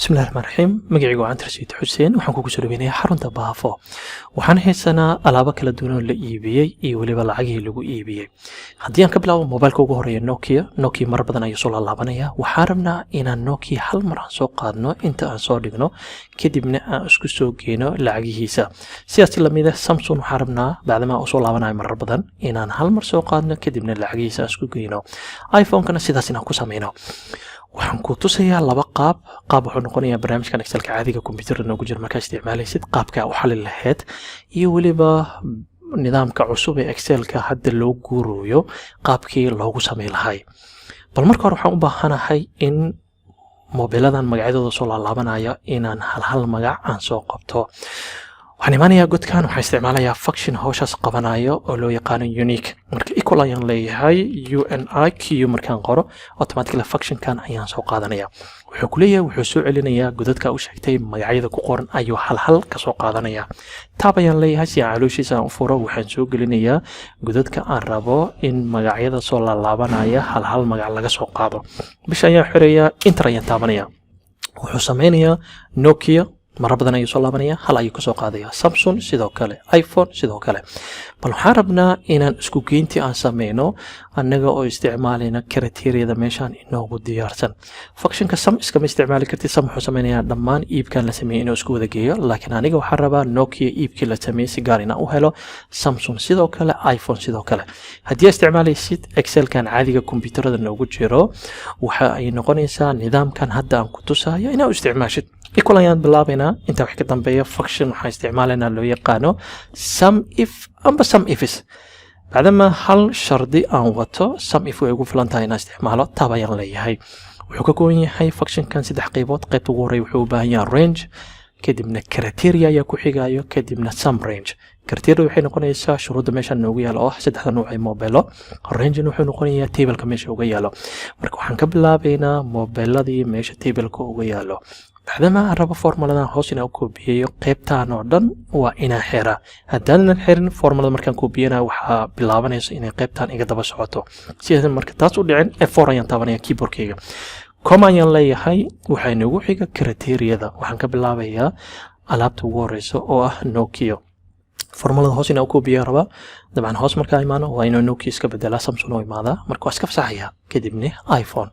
Bismillahi raxmaan raxiim. Magacaygu waa Cantar Sayid Xuseen. Waxaan kugu soo dhaweynayaa xarunta Baafo. Waxaan haysanaa alaabo kala duwan oo la iibiyey iyo weliba lacagihii lagu iibiyey. Haddii aan ka bilaabo mobilka ugu horeeya, Nokia. Nokia mar badan ayuu soo laalaabanaya. Waxaan rabnaa inaan Nokia hal mar aan soo qaadno, inta aan soo dhigno, kadibna aan isku soo geyno lacagihiisa. Sidaas lamid ah Samsung waxaan rabnaa, bacdamaa uu soo laabanayo marar badan, inaan hal mar soo qaadno, kadibna lacagihiisa aan isku geyno. iPhone-kana sidaas inaan ku sameyno. Waxaan ku tusayaa laba qaab. Qaab wuxuu noqonayaa barnaamijkan Excelka caadiga computerda noogu jira markaa isticmaalaysid, qaabka u xalin lahayd, iyo weliba nidaamka cusub ee Excelka hadda loo guurayo qaabkii loogu samey lahay. Bal marka hore waxaan u baahanahay in mobiladan magacyadooda soo laalaabanaya inaan hal hal magac aan soo qabto. Waxaan imaanayaa godkan. Waxaan isticmaalayaa function hawshaas qabanayo oo loo yaqaano unique. Marka equal ayaan leeyahay, uniq markaan qoro, automatically functionkan ayaan soo qaadanaya. Wuxuu ku leeyahay, wuxuu soo celinayaa godadka u sheegtay magacyada ku qoran ayuu hal hal kasoo qaadanaya. Tab ayaan leeyahay si aan calooshiisa aan u furo. Waxaan soo gelinayaa godadka aan rabo in magacyada soo laalaabanaya hal hal magac laga soo qaado. Bisha ayaan xirayaa, enter ayaan taabanaya. Wuxuu sameynayaa, Nokia marar badan ayuu soo laabanaya, hal ayuu kasoo qaadaya. Samsung sidoo kale, iPhone sidoo kale. Bal waxaan rabnaa inaan isku geyntii aan sameyno annaga oo isticmaalayna criteriada meeshaan inoogu diyaarsan. Functionka sum iskama isticmaali kartid. Sum wuxuu sameynayaa dhammaan iibkan la sameeyey inuu isku wada geeyo, laakiin aniga waxaan rabaa Nokia iibkii la sameeyey si gaar inaan u helo, Samsung sidoo kale, iPhone sidoo kale. Haddii aad isticmaalaysid Excelkan caadiga kombyuutarada noogu jiro, waxa ay noqonaysaa nidaamkan hadda aan ku tusayo inaa u isticmaashid. Equal ayaan bilaabaynaa. Intaa wax ka dambeeya function waxaan isticmaalaynaa loo yaqaano sum if amba sum ifs. Bacdama hal shardi aan wato, sum if way ugu filan tahay inaan isticmaalo. Tab ayaan leeyahay. Wuxuu ka kooban yahay functionkan saddex qaybood. Qaybta ugu horreya wuxuu u baahan yahay range, kadibna criteria ayaa ku xigayo, kadibna sum range. Criteria waxay noqonaysaa shuruudda meesha noogu yaalo oo ah saddexda nuuc ee mobelo. Rangena wuxuu noqonayaa tableka meesha uga yaalo. Marka waxaan ka bilaabaynaa mobeladii meesha tableka uga yaalo. Bacdama aan rabo formuladan hoos inaan u koobiyeeyo, qaybtan oo dhan waa inaan xiraa. Haddaanan xirin, formulada markaan koobiyana waxaa bilaabanaysa inay qaybtan iga daba socoto. Sidaas marka taas u dhicin, F4 ayaan taabanaya keyboardkayga, comma ayaan leeyahay. Waxaa inoogu xiga criteriada. Waxaan ka bilaabayaa alaabta ugu horeysa oo ah Nokia. Formulada hoos inaan u koobiya rabaa. Dabcan hoos markaa imaano, waa inuu Nokia iska bedelaa, Samsung oo imaadaa. Marka waa iska fasaxayaa, kadibna iPhone.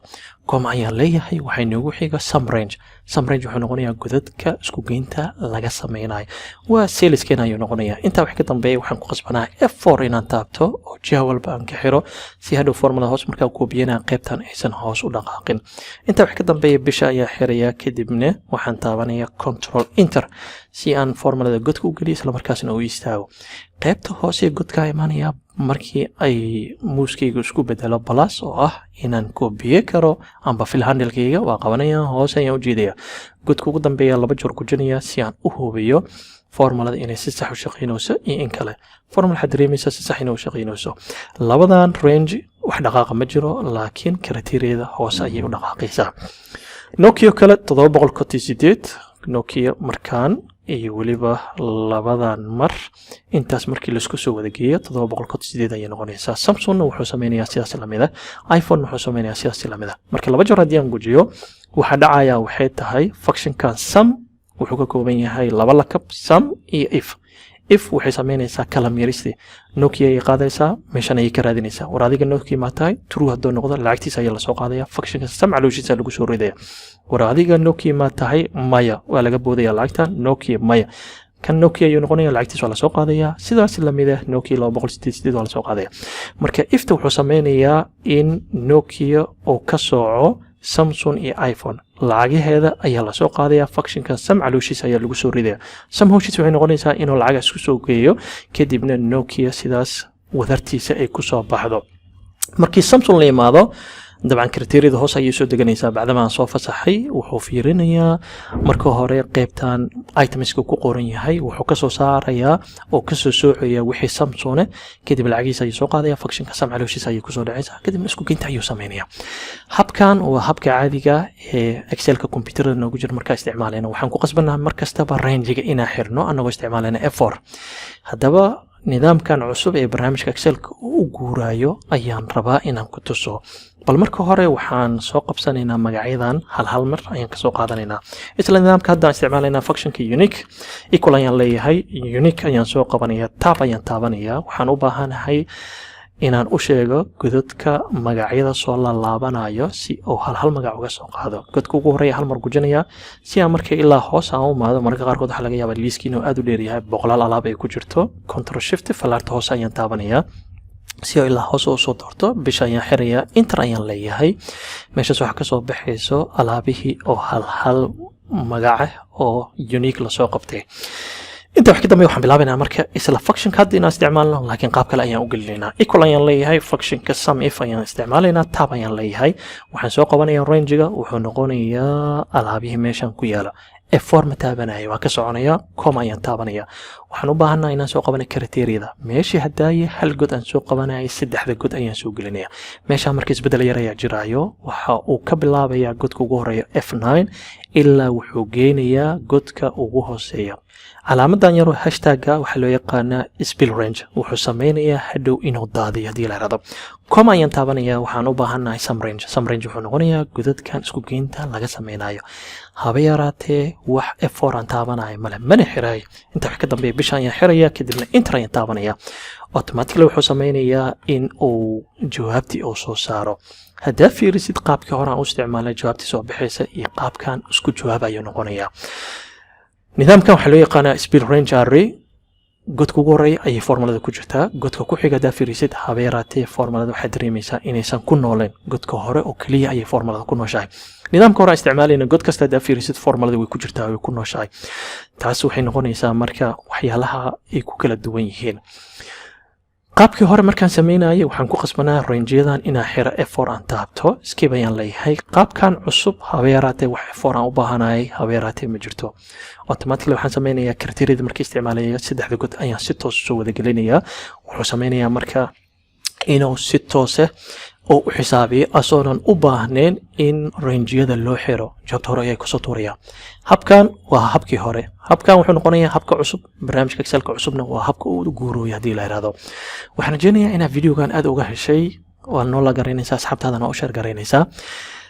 Comma ayaan leeyahay. Waxaa inoogu xiga sum range. Sum range wuxuu noqonayaa godadka isku geynta laga sameynayo, waa saleskeena ayuu noqonayaa. Intaa wax ka dambeeya waxaan ku qasbanaa F4 inaan taabto oo jiha walba aan ka xiro, si hadhow formulada hoos markaa koobiyana qaybtan aysan hoos u dhaqaaqin. Intaa wax ka dambeeya bisha ayaa xiraya, kadibna waxaan taabanaya Control Enter si aan formulada godka u geliyo, isla markaasna uu istaago. Qaybta hoose godka imaanaya markii ay mousekayga isku bedelo plus, oo ah inaan koobiye karo, amba fill handlekayga waa qabanaya, hoose ayaan u jeedaya. Godka ugu dambeeya laba joor gujinaya si aan u hubiyo formulada inay si sax u shaqaynayso iyo in kale. Formula waxaad dareemaysaa si sax inay u shaqaynayso. Labadan range wax dhaqaaqa ma jiro, laakiin criteriada hoose ayay u dhaqaaqaysaa. Nokia kale 758 Nokia markaan iyo weliba labadan mar, intaas markii laisku soo wada geeyo, 758 ayay noqonaysaa. Samsungna wuxuu sameynayaa sidaas lamid ah, iPhone wuxuu sameynayaa sidaas lamid ah. Marka laba jeer haddii aan gujiyo, waxa dhacaya waxay tahay functionkan sum wuxuu ka kooban yahay laba lakab, sum iyo if. If waxay sameynaysaa kala miiristi. Nokia ayay qaadaysaa, meeshan ayay ka raadinaysaa: war adiga Nokia ma tahay? True hadduu noqdo, lacagtiisa ayaa lasoo qaadaya, functionka sum calooshiisa lagu soo ridaya. War adiga Nokia ma tahay? Maya, waa laga boodaya lacagta. Nokia maya, kan Nokia ayuu noqonaya, lacagtiisa waa lasoo qaadaya. Sidaas lamid ah Nokia 288 waa lasoo qaadaya. Marka ifta wuxuu sameynayaa in Nokia uu ka sooco Samsung iyo iPhone, lacagaheeda ayaa lasoo qaadaya, functionka sum calooshiisa ayaa lagu soo ridaya. Sum howshiisa waxay noqonaysaa inuu lacagaas isku soo geeyo, kadibna Nokia sidaas wadartiisa ay kusoo baxdo. Markii Samsung la imaado, dabcan criteriada hoos ayay soo deganaysaa. Bacdama aan soo fasaxay, wuxuu fiirinayaa marka hore qeybtan itemska ku qoran yahay. Wuxuu kasoo saarayaa oo kasoo soocaya wixii Samsung, kadib lacagiisa ayuu soo qaadaya, functionka sum calooshiisa ayay kusoo dhacaysaa, kadibna isku geynta ayuu sameynaya. Habkan waa habka caadiga ee Excelka computerada noogu jira markaa isticmaalayna. Waxaan ku qasbanaha mar kastaba rangega inaan xirno annagoo isticmaalayna F4. Haddaba Nidaamkan cusub ee barnaamijka Excelka uu u guuraayo ayaan rabaa inaan ku tuso. Bal marka hore waxaan soo qabsanaynaa magacyadan, hal hal mar ayaan kasoo qaadanaynaa. Isla nidaamka haddaan isticmaalaynaa, functionka unique. Equal ayaan leeyahay, unique ayaan soo qabanaya, tab ayaan taabanaya. Waxaan u baahanahay inaan u sheego godadka magacyada soo laalaabanayo si uu hal hal magac uga soo qaado. Godka ugu horeeya hal mar gujinaya si aan marka ilaa hoos aan u imaado. Mararka qaarkood waxaa laga yaabaa liiski inuu aad u dheeryahay, boqolaal alaab ay ku jirto. Control Shift, fallaarta hoose ayaan taabanaya si oo ilaa hoose usoo doorto. Bisha ayaan xirayaa, enter ayaan leeyahay. Meeshaas waxaa kasoo baxayso alaabihii oo hal hal magaca oo unique lasoo qabtay. Inta wax ka dambeya waxaan bilaabaynaa marka isla functionka hadda inaan isticmaalno, laakiin qaab kale ayaan u gelinaynaa. Equal ayaan leeyahay, functionka sum if ayaan isticmaalaynaa, tab ayaan leeyahay. Waxaan soo qabanayaa rangiga, wuxuu noqonayaa alaabihii meeshan ku yaala. F4 ma taabanaya, waa ka soconaya, comma ayaan taabanaya. Waxaan u baahanaa inaan soo qabanay criteriada. Meeshii hadaaye hal god aan soo qabanayay, saddexda god ayaan soo gelinaya meeshaa. Marka isbeddel yar ayaa jiraayo. Waxa uu ka bilaabayaa godka ugu horeeya F9 ilaa wuxuu geynayaa godka ugu hooseeya. Calaamadan yaroo hashtagga waxaa loo yaqaanaa spill range. Wuxuu sameynayaa hadhow inuu daadiyo haddii la irado. Comma ayaan taabanaya. Waxaan u baahannahay sum range. Sum range wuxuu noqonayaa godadkan isku geynta laga sameynayo. Haba yaraatee wax F4 aan taabanayo male, mana xirayo. Inta wax ka dambeeya bisha ayaan xiraya, kadibna enter ayaan taabanaya. Automatically wuxuu sameynayaa in uu jawaabtii uu soo saaro. Haddaa fiirisid qaabkii hore aan u isticmaalay, jawaabtii soo baxaysa iyo qaabkan isku jawaab ayuu noqonayaa. Nidaamkan waxaa loo yaqaanaa spill range array. Godka ugu horeeya ayay formulada ku jirtaa. Godka ku xiga haddaa fiirisid, haba yaraatee formulada waxaad dareemaysaa inaysan ku nooleen. Godka hore oo keliya ayay formulada ku nooshahay. Nidaamka hore aan isticmaalayna, god kasta haddaa fiirisid, formulada way ku jirtaa, way ku nooshahay. Taas waxay noqonaysaa marka waxyaalaha ay ku kala duwan yihiin. Qaabkii hore markaan sameynayay, waxaan ku qasbanaa rangeyadan inaan xiro, F4 aan taabto, skip ayaan leeyahay. Qaabkan cusub, haba yaraatee wax F4 aan u baahanayay haba yaraatee ma jirto. Automatically waxaan sameynayaa criteriada markii isticmaalaya, saddexda god ayaan si toos usoo wada gelinayaa. Wuxuu sameynayaa marka inuu si toose oo u xisaabiyo asoonan u baahnayn in rangeyada loo xiro. Jawaabta hore ayaa kusoo tuuraya. Habkan waa habkii hore, habkan wuxuu noqonayaa habka cusub. Barnaamijka Excelka cusubna waa habka uu u guurooyo haddii la yidhahdo. Waxaan rajeynayaa inaad videogan aad uga heshay. Waa noo la garaynaysaa, asxaabtaadana waa u share garaynaysaa.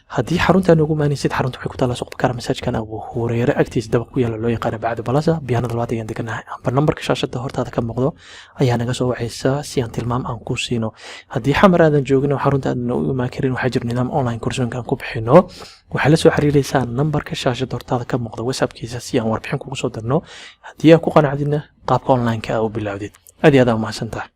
Haddii xarunta noogu maanaysid, xarunta waxay ku taallaa Suuq Bakara, masaajkan Abu Hureyre agtiisa, dabaq ku yaala loo yaqaano Bacda Balasa, biyaanada labaad ayaan deganahay. Amba nambarka shaashada hortaada ka muuqdo ayaa naga soo wacaysaa si aan tilmaam aan ku siino. Haddii Xamar aadan joogin oo xarunta aadan u imaan karin, waxaa jira nidaam online koorsooyinka aan ku bixino. Waxaa la soo xiriiraysaa nambarka shaashada hortaada ka muuqda WhatsAppkiisa si aan warbixin kugu soo dirno. Haddii aad ku qanacdidna, qaabka online-ka aa u bilowdid. Aad iyo aad aa umahadsantahay.